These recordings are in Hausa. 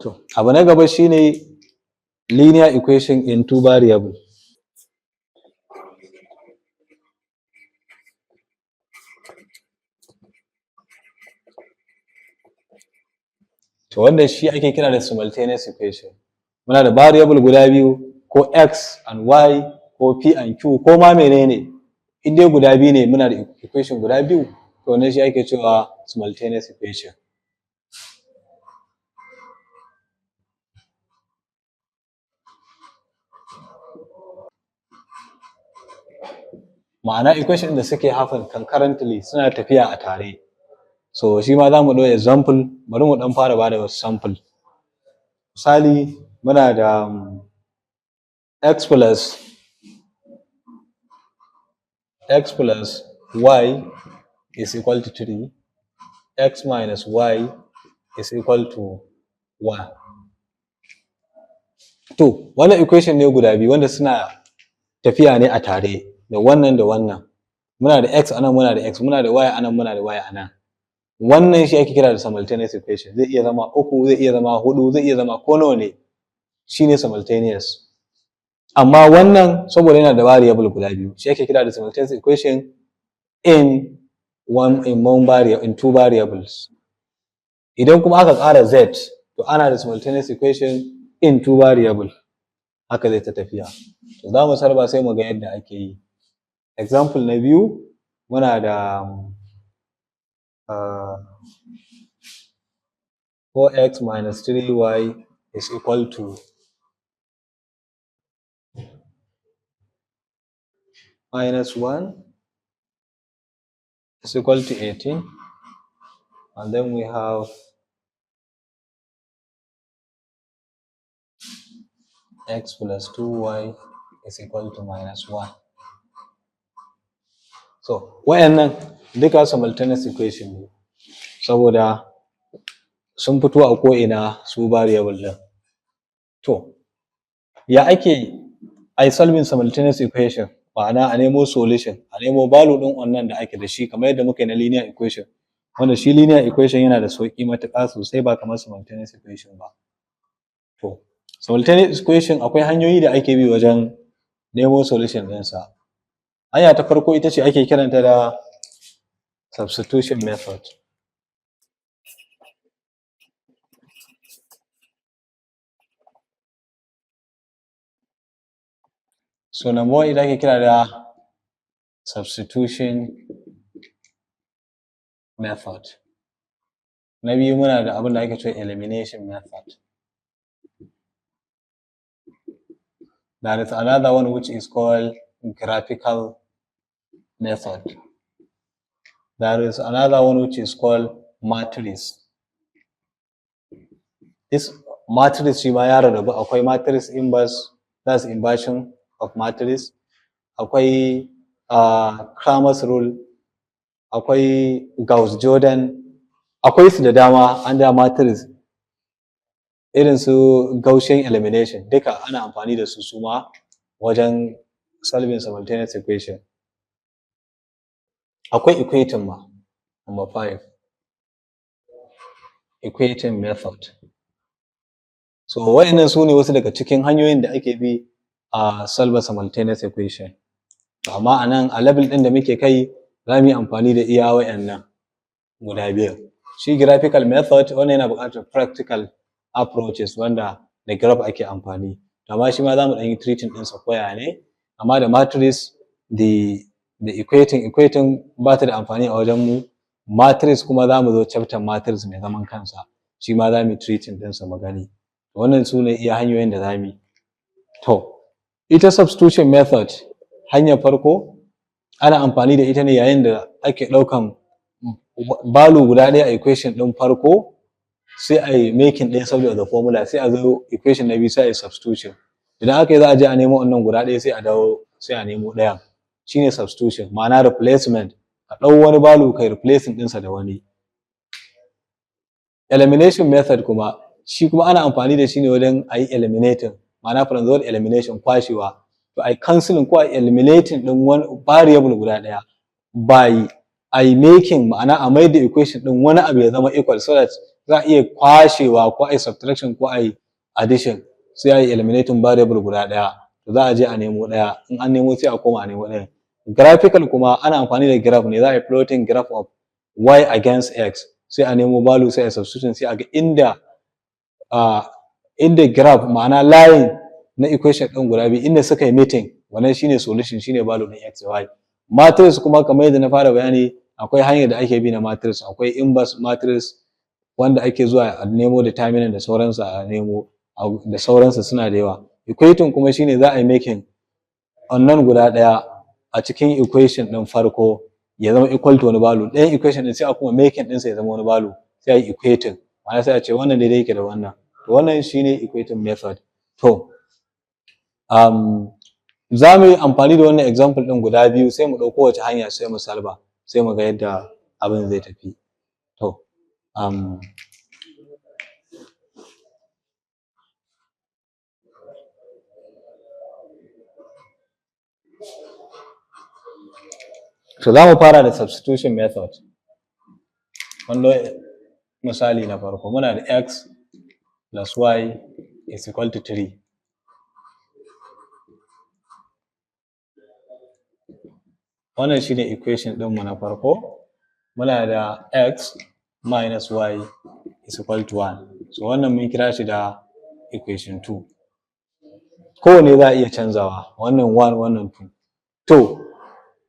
To, abu na gaba shine linear equation in two variable. To, wannan shi ake kira da simultaneous equation. Muna da variable guda biyu, ko x and y, ko p and q, ko ma menene. In dai guda biyu ne, muna da equation guda biyu, to wannan shi ake cewa simultaneous equation. Ma'ana, equation da suke happen concurrently, suna tafiya a tare. So shi ma za mu ɗau example. Bari mu ɗan fara bada wasu sample. Misali, muna da x plus y is equal to 3, x minus y is equal to 1. To, wannan equation ne guda biyu wanda suna tafiya ne a tare, da wannan da wannan. Muna da x anan, muna da x, muna da y anan, muna da y anan. Wannan shi ake kira da simultaneous equation. Zai iya zama uku, zai iya zama hudu, zai iya zama ko nawa ne. Shine simultaneous. Amma wannan, saboda yana da variable guda biyu, shi ake kira da simultaneous equation in one variable, in two variables. Idan kuma aka ƙara z, to ana da simultaneous equation in two variable. Haka zai ta tafiya. To, za mu sarba sai mu ga yadda ake yi. Example na biyu, muna da 4x minus 3y is equal to minus 1 is equal to 18, and then we have x plus 2y is equal to minus 1. So wayannan duka simultaneous equation ne, saboda sun fito a ko'ina su variable ɗin. To, ya ake ai solving simultaneous equation? Ma'ana, a nemo solution, a nemo value ɗin wannan da ake da shi, kamar yadda muka yi na linear equation, wanda shi linear equation yana da sauƙi matuƙa sosai, ba kamar simultaneous equation ba. To, simultaneous equation, akwai hanyoyi da ake bi wajen nemo solution ɗinsa. Hanya ta farko ita ce ake kiranta da substitution method. So number one ita ake kira da substitution method. Na biyu, muna da abin da ake cewa elimination method. There is another one which is called graphical method. There is another one which is called matrix. This matrix shi ma ya rarrabu. Akwai matrix inverse, that's inversion of matrix. Akwai Cramer's rule, akwai Gauss Jordan, akwai su da dama under matrix, irin su Gaussian elimination, duka ana amfani da su suma wajen solving simultaneous equation. Akwai equating ma, number five, equating method. So waɗannan su ne wasu daga cikin hanyoyin da ake bi a solve simultaneous equation. Amma a nan, a level ɗin da muke kai, za mu yi amfani da iya waɗannan guda biyar. Shi graphical method, wannan yana buƙatar practical approaches, wanda da graph ake amfani. Amma shi ma za mu ɗan yi treating ɗinsa ko ya ne. Amma da matrix da equating ba ta da amfani a wajen mu. Matrix kuma, za mu zo chapter matrix mai zaman kansa, shi ma za mu yi treating ɗinsa mu gani. Wannan su ne iya hanyoyin da za mu yi. To, ita substitution method, hanyar farko, ana amfani da ita ne yayin da ake ɗaukan value guda ɗaya a equation ɗin farko, sai a yi making ɗaya subject of the formula, sai a zo equation na biyu, sai a yi substitution. Idan aka yi, za a je a nemo wannan guda ɗaya, sai a dawo, sai a nemo ɗayan. Shine substitution, ma'ana replacement, ka ɗau wani value kai replacing ɗinsa da wani. Elimination method kuma, shi kuma ana amfani da shi ne wajen a yi eliminating, ma'ana from the word elimination, kwashewa. To, a yi cancelling ko a eliminating ɗin wani variable guda ɗaya by a yi making, ma'ana a mai da equation ɗin wani abu ya zama equal, so that Za a iya kwashewa ko a yi subtraction ko a yi addition, sai a yi eliminating variable guda ɗaya. To, za a je a nemo ɗaya, in an nemo sai a koma a nemo ɗayan. Graphical kuma ana amfani da graph ne, za a yi plotting graph of y against x, sai a nemo value, sai a substitution, sai a ga inda graph, ma'ana line na equation ɗin guda biyu, inda suka yi meeting, wannan shine solution, shine value ɗin x da y. Matrix kuma, kamar yadda na fara bayani, akwai hanyar da ake bi na matrix. Akwai inverse matrix wanda ake zuwa a nemo determinant da sauransu, a nemo da sauransu, suna da yawa. Equating kuma shine za a yi making unknown guda ɗaya a cikin equation ɗin farko ya zama equal to wani value. Ɗayan equation ɗin sai a kuma making ɗinsa ya zama wani value, sai a yi equating, ma'ana sai a ce wannan daidai yake da wannan. To, wannan shine equating method. To, za mu yi amfani da wannan example ɗin guda biyu, sai mu ɗauko wace hanya, sai mu solve, sai mu ga yadda abin zai tafi. To, so za mu fara da substitution method. Wanda misali na farko, muna da x plus y is equal to 3. Wannan shine equation ɗinmu na farko. Muna da x minus y is equal to 1. So wannan mun kira shi da equation 2. Kowanne za a iya canzawa, wannan 1, wannan 2. To,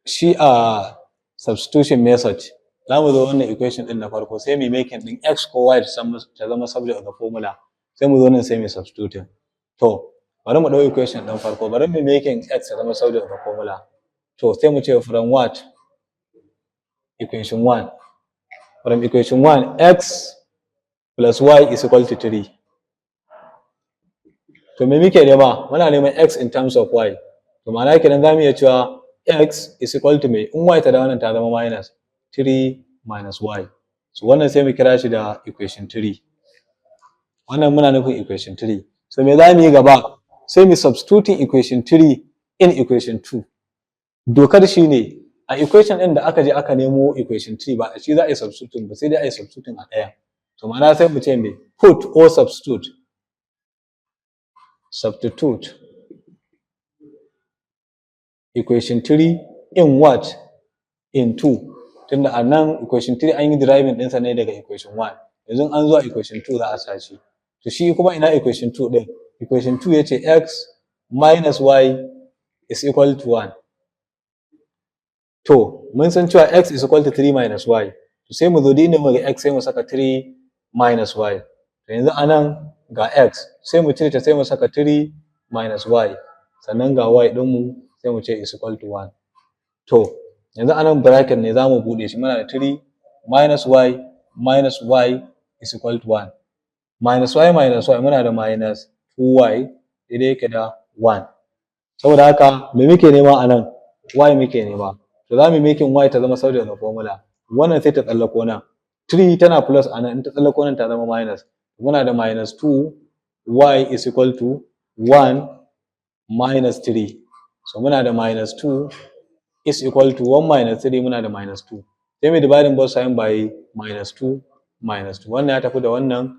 shi a substitution method, za mu zo wannan equation ɗin na farko, sai mu making ɗin x ko y ta zama subject of the formula, sai mu zo nan sai mu substituting. To, bari mu ɗau equation ɗin farko, bari mu making x ta zama subject of the formula. To, sai mu ce from what? Equation 1. From equation 1, x plus y is equal to 3. To, me muke nema? Muna neman x in terms of y. To, ma'ana kenan za mu iya cewa x is equal to me? In y ta dawo nan, ta zama minus 3 minus y. So wannan sai mu kira shi da equation 3. Wannan muna nufin equation 3. So me za mu yi gaba? Sai mu substituting equation 3 in equation 2. Dokar shi ne, a equation ɗin da aka je aka nemo equation 3, ba shi za a yi substituting ba, sai dai a yi substituting a ɗayan. To, ma'ana sai mu ce me? Put or substitute equation 3 in what? In 2. Tunda a nan equation 3 an yi deriving ɗinsa ne daga equation 1, yanzu an zo a equation 2 za a sa shi. To, shi kuma ina equation 2 ɗin? Equation 2 ya ce x minus y is equal to 1. To, mun san cewa x is equal to 3 minus y. To, sai mu zo duk inda muka ga x, sai mu saka 3 minus y. To, yanzu a nan ga x, sai mu cire ta, sai mu saka 3 minus y, sannan ga y ɗinmu, sai mu ce is equal to 1. To, yanzu a nan bracket ne, za mu buɗe shi. Muna da 3 minus y minus y is equal to 1. Minus y minus y, muna da minus 2y daidai yake da 1. Saboda haka me muke nema a nan? Y muke nema. To, za mu making y ta zama subject of the formula. Wannan sai ta tsallako nan, 3 tana plus a nan, in ta tsallako nan ta zama minus. Muna da minus 2 y is equal to 1 minus 3. So muna da minus 2 is equal to 1 minus 3, muna da minus 2. Sai mu dividing both sides by minus 2 minus 2. Wannan ya tafi da wannan,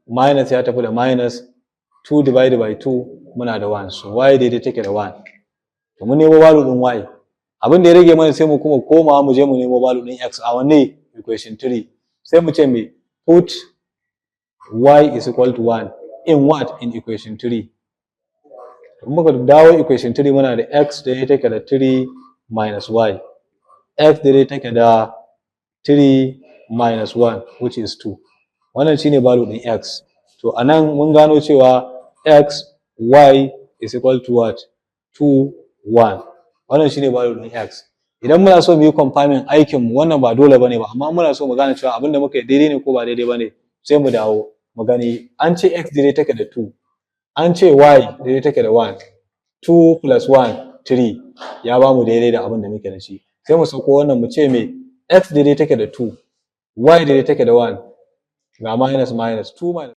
minus ya tafi da minus. 2 divided by 2, muna da 1. So y daidai take da 1. To, mun nemo value din y. Abin da ya rage mana, sai mu kuma komawa mu je mu nemo value din x a wanne? Equation 3. Sai mu ce me? Put y is equal to 1 in what? In equation 3. In muka dawo equation 3, muna da x daidai take da 3 minus y. x daidai take da 3 minus 1, which is 2. Wannan shine value din x. To, anan mun gano cewa x, y is equal to what? 2, 1. Wannan shine value din x. Idan muna so mu yi confirming aikin mu, wannan ba dole bane ba, amma muna so mu gane cewa abin da muka yi daidai ne ko ba daidai bane, sai mu dawo mu gani. An ce x daidai take da 2, an ce y daidai take da 1. 2 plus 1, 3, ya ba mu daidai da abin da muke da shi. Sai mu sauko wannan, mu ce me? X daidai take da 2, y daidai take da 1. Ga minus, minus 2 minus